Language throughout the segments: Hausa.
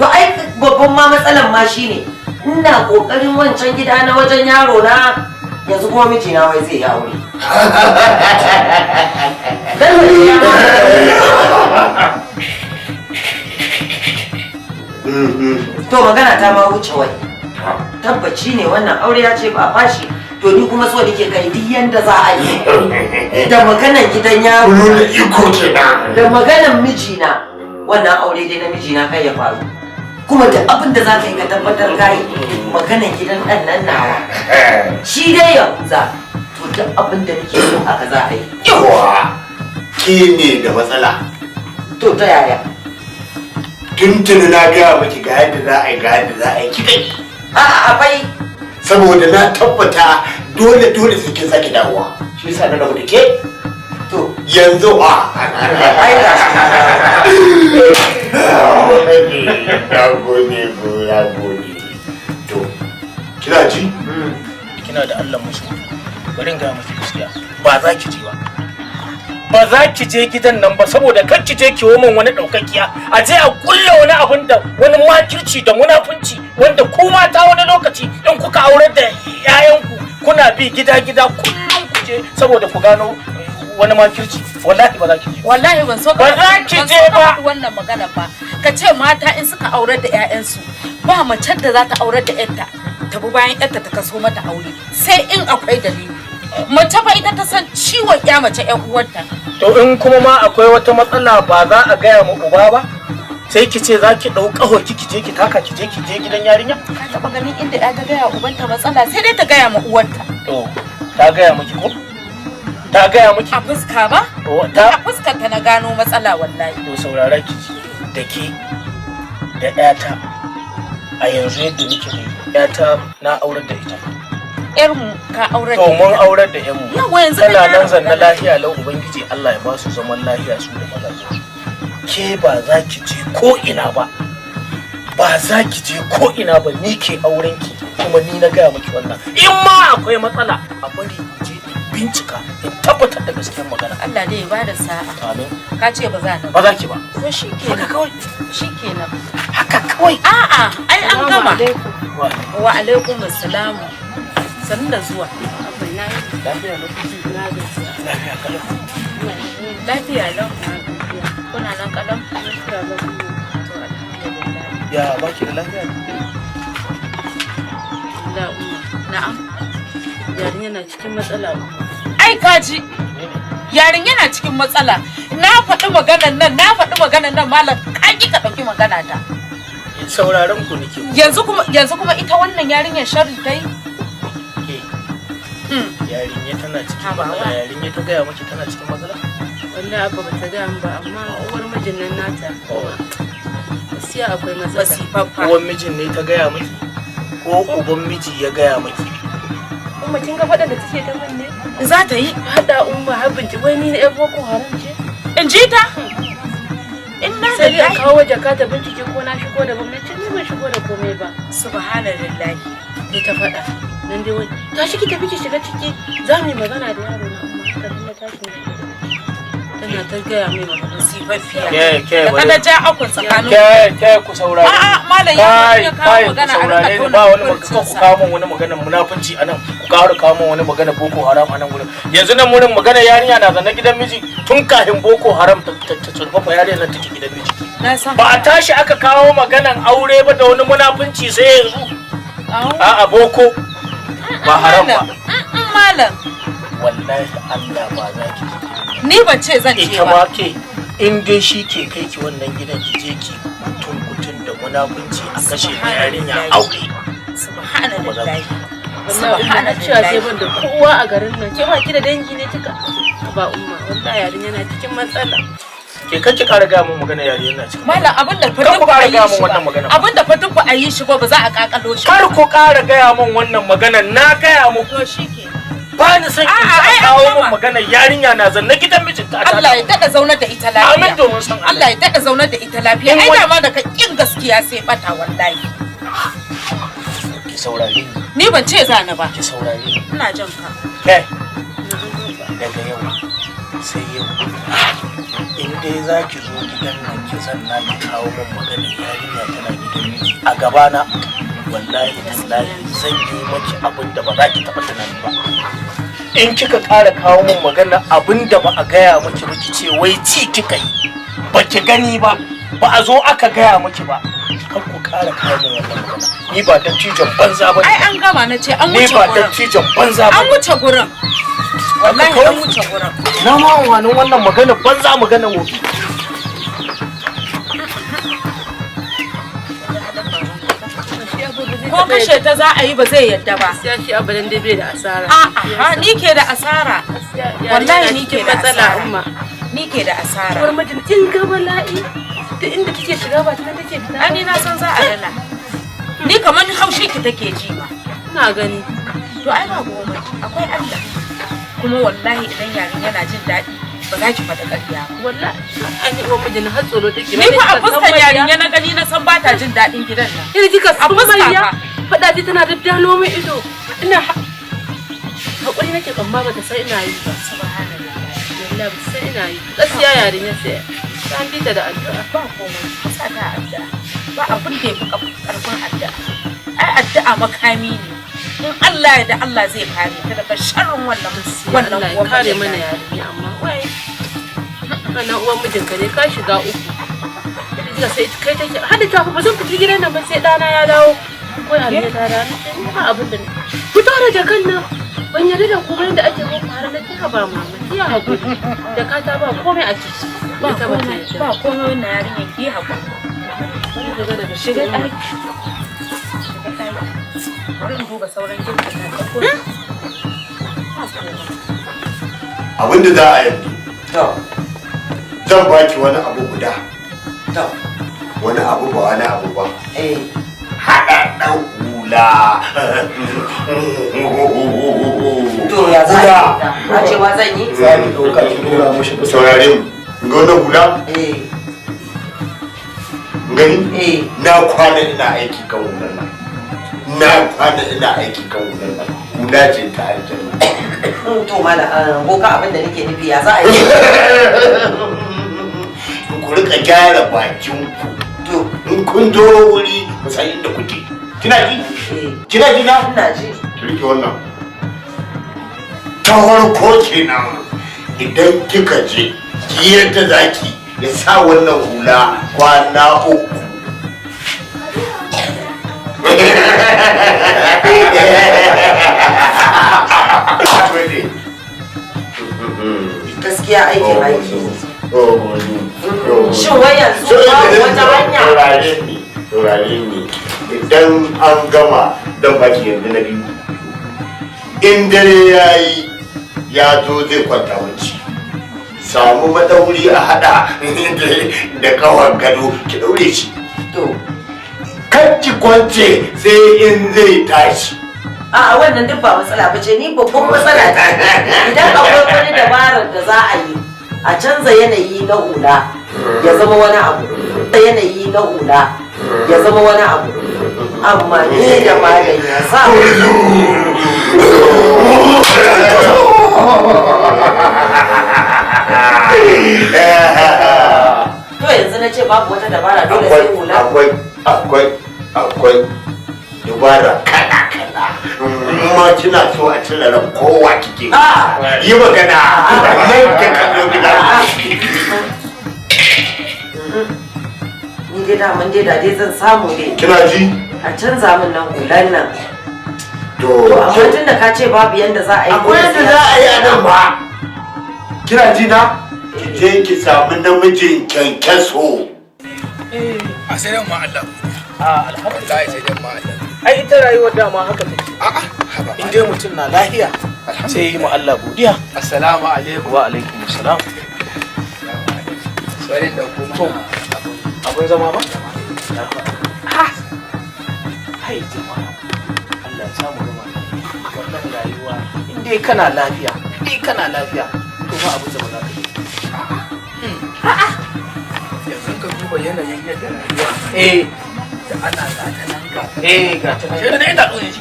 To ai babban ma matsalan ma shine ina kokarin wancan gida na wajen yaro na, yanzu kuma mijina wai zai yi aure. Dan to magana ta ma wuce wai. Tabbaci ne wannan aure ya ce ba fashi. To ni kuma so nake kai duk yanda za a yi. Da maganan gidan yaro. Nuna iko kenan. Da maganan mijina, wannan aure dai na mijina kai ya faru. Kuma duk abin da za ka yi ka tabbatar ka yi maganan gidan ɗan nan nawa. Shi dai Yahuza, to duk abin da nake so haka za a yi. Yawa, ke ne da matsala. To ta yaya? Tuntuni na gaya miki ga yadda za a yi, ga yadda za a yi, kika yi. A'a, akwai. Saboda na tabbata dole dole sai kin sake dawowa. Shi yasa na rabu da ke. To yanzu a. Ai ga shi. Na gode, na gode. To, kina ji? Kina da Allah musu. Bari in gaya miki gaskiya. Ba za ki je ba. Ba za ki je gidan nan ba, saboda kar ki je ki min wani ɗaukakiya. A je a kulla wani abun da wani makirci da munafunci, wanda ku mata wani lokaci in kuka aurar da 'ya'yanku kuna bi gida gida kullum ku je saboda ku gano wani makirci. Wallahi ba za ki je. Wallahi ban so ka Ba za ki ban je so ka ba. faɗi wannan magana ba. Ka ce mata in suka aurar da 'ya'yansu, ba macen da za ta aurar da 'yarta ta bi bayan 'yarta ta kaso mata aure sai in akwai dalili. Mace fa ita ta san ciwon 'ya mace 'yan uwarta. To in kuma ma akwai wata matsala, ba za a gaya ma uba ba? Sai ki ce za ki ɗau ƙaho ki je ki taka ki je ki je gidan yarinya? Ka taɓa ganin inda 'ya ta gaya ubanta matsala? Sai dai ta gaya ma uwarta. To ta gaya miki ko? Ta gaya miki? A fuska ba? To A ta fuskar ta na gano matsala wallahi. To saurara ki ji, da ke da ƴata, a yanzu yadda nake da ƴata, na aurar da ita. Yar mu ka aurar To da mun ita. aurar da ƴan mu. Yawa, yanzu Tana ka nan gyara zanna magana. lafiya lau, ubangiji Allah ya ba su zaman lafiya su da mazajen su. Ke ba za ki je ko ina ba. Ba za ki je ko ina ba, ni ke auren ki, kuma ni na gaya miki wannan. In ma akwai matsala, a bari in je in bincika in tabbatar da gaskiyar magana. Allah dai ya bada sa'a. Amin. Ka ce ba za ni Ba za ki ba. To shikenan. Haka kawai. Shikenan. Haka kawai. A'a, ai an gama. Wa Wa alaikum assalamu. Sannu da zuwa. Lafiya lau. Lafiya kalau. Lafiya lau. Kuna nan kalau? To alhamdulillah. Ya baki da lafiya? Da umma. Na'am. Yarinya na cikin matsala, umma. Ai kaji. Yarin yana cikin matsala. Na faɗi maganan nan, na faɗi maganan nan, malam, ka ki ka ɗauki magana ta. Sauraron ku nake. Yanzu kuma ita wannan yarinyar sharri ta yi. Ke. Yarinya tana cikin Haba, matsala. wa. Yarinya ta gaya miki tana cikin matsala? Wallahi abba bata gaya min ba, amma uwar mijin nan nata gaskiya akwai matsala. Masifaffa. Uwan mijin ne ta gaya miki? Ko uban miji ya gaya miki? Umma, kin ga faɗan da take ta min ne? Za ta yi. Haɗa umma har bincike wai ni na ƴan Boko Haram ce? In ji ta. Inna Sai dai a lillahi. kawo jaka ta bincike ko na shigo da gwamnati, ni ban shigo da komai ba. Subhanallahi. Sai ta faɗa. Nan dai wai tashi ki tafi ki shiga ciki, za mu yi magana da yaro na, umma. Haka nan na tashi na shiga. Tana ta gaya mai magana. Masifaffiya. Ke ke Da bari. kada ja akun tsakanin. Ke ke ku saurare. A'a, malam ya Kai ya kawo kai, ku magana a saurare rika ni, tona ba wani magana ku furcinsa. kawo min wani magana munafunci anan, ku kawo kawo min wani magana Boko Haram anan gurin. Yanzu nan wurin magana yarinya na zanne gidan miji tun kafin Boko Haram ta tsurfafa, yarinya nan take gidan miji. Na san. Ba a tashi aka kawo maganan aure ba da wani munafunci sai yanzu. Au. A'a, Boko ba haram ba. Malam. Wallahi Allah ba za ki je. Ni ban ce zan ce Ita ba. ma ke, in dai shi ke kai ki wannan gidan ki je ki tunkutun da munafunci a kashe da yarinya aure. Subhanallahi. Wallahi umma, na cewa sai ban da kowa a garin nan. Ke ba ki da dangi ne kika? Ba umma, wallahi yarinya na cikin matsala. Ke kan ki ƙara gaya mun magana yarinya na cikin Malam, abin da fa Kar duk ku ba a ƙara yi gaya mun shi wannan ba. magana. Abin da fa duk ba a yi shi ba, ba za a kakalo shi. Kar ku ƙara gaya mun wannan magana, na gaya muku. To shikenan. Ba ni son in A'a, ji a ai an kawo gama. mun magana yarinya na zanne gidan mijinta a Allah ya dada zaunar da ita lafiya. Amin, domin san Allah. Allah ya dada zaunar da ita lafiya. In Ai wani- dama da ka kin gaskiya sai bata wallahi. Ki saurare ni. Ni ban ce za ni ba. Ki saurare ni. Ina jin ka. Ke, daga yau sai yau, In dai za ki zo gidan nan ki zanna ki kawo min maganin yarinya tana gidan miji a gabana, wallahi tallahi zan yi maki abin da ba za ki taɓa tunani ba. In kika ƙara kawo min magana abin da ba a gaya miki ba, ki ce wai ci kika yi ba ki gani ba, ba a zo aka gaya miki ba, kar ku ƙara kawo min wannan magana. Ni ba dattijon banza ba. Ai an gama, na ce an Ni wuce ba gurin. dattijon banza ba. An wuce gurin. Wallahi an wuce gurin. Na ma amfanin wannan magana banza, magana wofi. Ko kashe ta za a yi ba zai yadda ba. Gaskiya shi abadan dai bai da asara. A'a, ni ke da asara. Wallahi ni ke da matsala asara. Umma. Ni ke da asara. Uwar mijin kin ga bala'i. Duk inda take shiga ba ta nan take fita. Ai ni na san za a rana. Ni kamar haushin ki take ji ma. Ina gani. To ai ba goma, akwai Allah. Kuma wallahi idan yarin yana jin daɗi ba za ki faɗa ƙarya ba. Wallahi an yi uwar mijin har tsoro take. Ni fa a fuskar yarinya na gani na san ba ta jin daɗin gidan nan. Ina kika A fuska sumayya fa. faɗa ji tana daddalo min ido. Ina hakuri nake amma bata san ina yi ba. Subhanallah. Wallahi bata san ina yi. Gaskiya yarinya sai an bi ta da addu'a. Ba komai, sa ta addu'a. Ba abin da ya fi ƙarfin addu'a. Ai addu'a makami ne. In Allah ya da Allah zai kare ta daga sharrin wannan Allah ya uwar kare mijin mana nan. yarinya, amma wai wannan uwan mijinka ne ka shiga uku. Ita kika sai kai take har da tafi ba zan fita gidan nan ba sai ɗana ya dawo. Ko yarinya ta dawo na ce ni ba abin da fito da jakan nan, ban yarda da ku ba yadda ake muku har na kika ba mama ki ya hakuri da ka ta ba komai a ciki. Ba Ita ba ta komai, yarda. ba komai, wannan yarinya ki hakuri. Bari ka ga daga Shiga cikin ɗaki. Shiga ɗaki. Bari in duba sauran girkin nan da komai. Ba komai. Abinda za a yanzu, To, zan baki wani abu guda. To. Wani abu ba wani abu ba. Eh, Haɗaɗɗen hula. To ya za a yi? A cewa zan yi? Za ki ɗauka ki ɗora mishi bisa. Saurare mu. Ga wannan hula? Eh, Gani? Eh. Na kwana ina aiki kan hular nan. Na kwana ina aiki kan hular nan. Hula ce ta aljanna. To mala, boka, abin da nake nufi ya za a yi? Ku rika gyara bakin ku. To, In kun zo wuri ku san inda kuke. Kina ji? Eh, Kina ji na? Ina ji. Ki rike wannan. Ta farko kenan, idan kika je ki yadda zaki ya sa wannan hula kwana 3. Gaskiya aikin aiki. Shin wai yanzu babu wata hanya? Saurare ni, saurare ni. Idan an gama dan baki yanzu na biyu. In dare ya yi ya zo zai kwanta bacci. Samu madauri a hada da kawar gado ki daure shi. To, Kar ki kwance sai in zai tashi. A'a, wannan duk ba matsala ba ce, ni babban matsala ce. Idan akwai wani dabarar da za a yi a canza yanayi na hula ya zama wani abu. Yanayi na hula ya zama wani abu. Amma ni da malam ya sa. To yanzu na ce babu wata dabara, dole sai Akwai, hula. akwai dubara kala kala. Ma kina so a cire ran kowa kike. Ah! Yi magana. Nan ka kallo gida. Ni dai daman dai da dai zan samu dai. Kina ji? A canza min nan hulan nan. To, To amma tun da ka ce babu yanda za a yi. Akwai yadda za a yi a nan ba. Kina ji na? Ki je ki samu namijin kyankyaso. A sai dai ma Allah. A alhamdulillah. Wallahi sai dai ma Allah. Ai ita rayuwar dama haka take. A'a, haba. In dai mutum na lahiya sai yi ma Allah godiya. Assalamu alaikum. Wa alaikum salam. Sorry, dauko To, mana abun zama ba? Ha! Hai jama'a. Allah ya samu gama. Wannan rayuwa in dai kana lafiya, in dai kana lafiya, to ba abin da ba za ka yi. Yanzu ka duba yanayin yadda rayuwa da ana gata nan gata. Eh, ga ta nan. Sai da ina dole shi.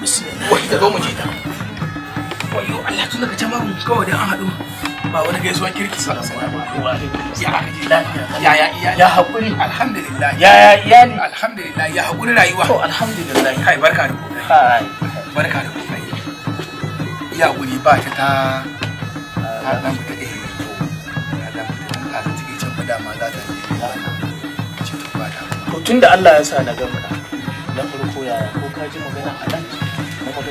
Bismillah. Wai da zo mu je ta. Wayo Allah, tun daga can babu kawai dan an haɗu. Ba wani gaisuwan kirki. Ya aka ji? Ya ya iya? Ya haƙuri. Alhamdulillah. Ya ya iyali? Alhamdulillah, ya haƙuri rayuwa. To, alhamdulillah. Kai, barka da kokari. Kai. Barka da kokari. Ya haƙuri, ba ta ta ta dan fita, ta dan fita dan ta take can ba, dama za ta je ce, to ba da. To, tunda Allah ya sa na gama na farko, yaya, ko ka ji magana a nan na magana?